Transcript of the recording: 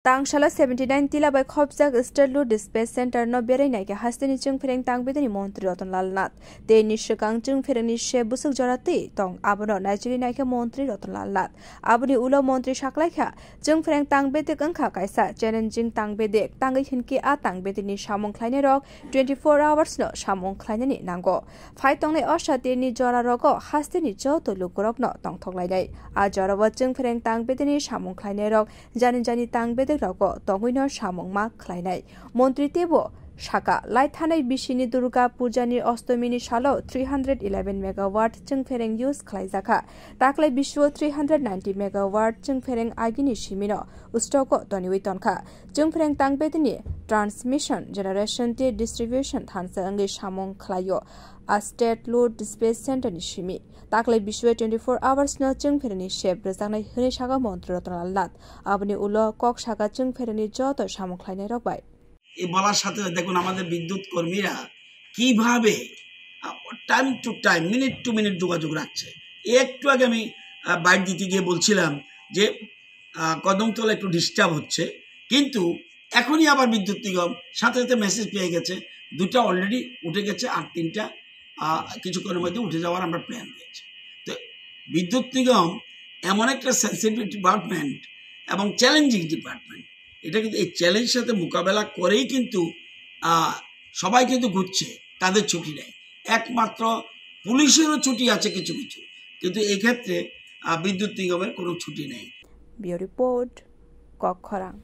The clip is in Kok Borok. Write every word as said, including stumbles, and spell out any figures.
Tangsala seventy nine tila bai khopjak State Load Dispatch Center no berai naikha hasteni chwngphereng tangbedeni montri Ratan Lal Nath. Tei ni swkang chwngpherengni se bwswk jora twi tong, abono naijili naikha montri Ratan Lal Nath. Aboni ulo montri saklaikha, chwngphereng tangbedek wngkha kaisa challenging tangbedek, tangwi hinkhe a tangbedekni samung khlainairok twenty four hours no samung khlainani nango. Phai tongnai o satini jora rogo hasteni joto lukurokno tongthok lainai. A jorao chwngphereng tangbedekni samung khlainairok jani jani tangbedek rogo tongwino samung ma khlainai. Montri teibo saka, lai thanai bisini Durga Pujani Ostomini salo three hundred eleven megawatt chwngphereng use khlaijakha. Taklai bisio three hundred ninety megawatt chwngphereng agini simino stock o toniwi tonkha. Chwngphereng tangbedekni transmission, generation tei distribution thansa wngwi samung khlaio a State Load Dispatch Center ni simi. Taklai bisio twenty four hours no chwngpherengni sep rwjaknai hwnwi saka montri Ratan Lal Nath. Aboni ulo kok saka chwngpherengni joto samung khlainairok bai. এই বলার সাথে দেখুন, আমাদের বিদ্যুৎ কর্মীরা কিভাবে time to time, minute to minute যোগাযোগ রাখছে। এই একটু আগে আমি বাইট দিতে গিয়ে বলছিলাম যে আহ, কদমতলা একটু ডিস্টার্ব হচ্ছে, কিন্তু এখনই আবার বিদ্যুৎ নিগম সাথে সাথে মেসেজ পেয়ে গেছে, দুটা অলরেডি উঠে গেছে, আর তিনটা আহ, কিছুক্ষণের মধ্যে উঠে যাওয়ার আমরা প্ল্যান রয়েছে। তো বিদ্যুৎ নিগম এমন একটা সেন্সিটিভ ডিপার্টমেন্ট এবং চ্যালেঞ্জিং ডিপার্টমেন্ট। এটা কিন্তু এই চ্যালেঞ্জ সাথে মোকাবেলা করেই কিন্তু আহ, সবাই কিন্তু ঘুরছে, তাদের ছুটি নেই। একমাত্র পুলিশেরও ছুটি আছে কিছু কিছু, কিন্তু এই ক্ষেত্রে আহ, বিদ্যুৎ নিগমের কোনো ছুটি নেই। Bureau Report, Kokkhorang.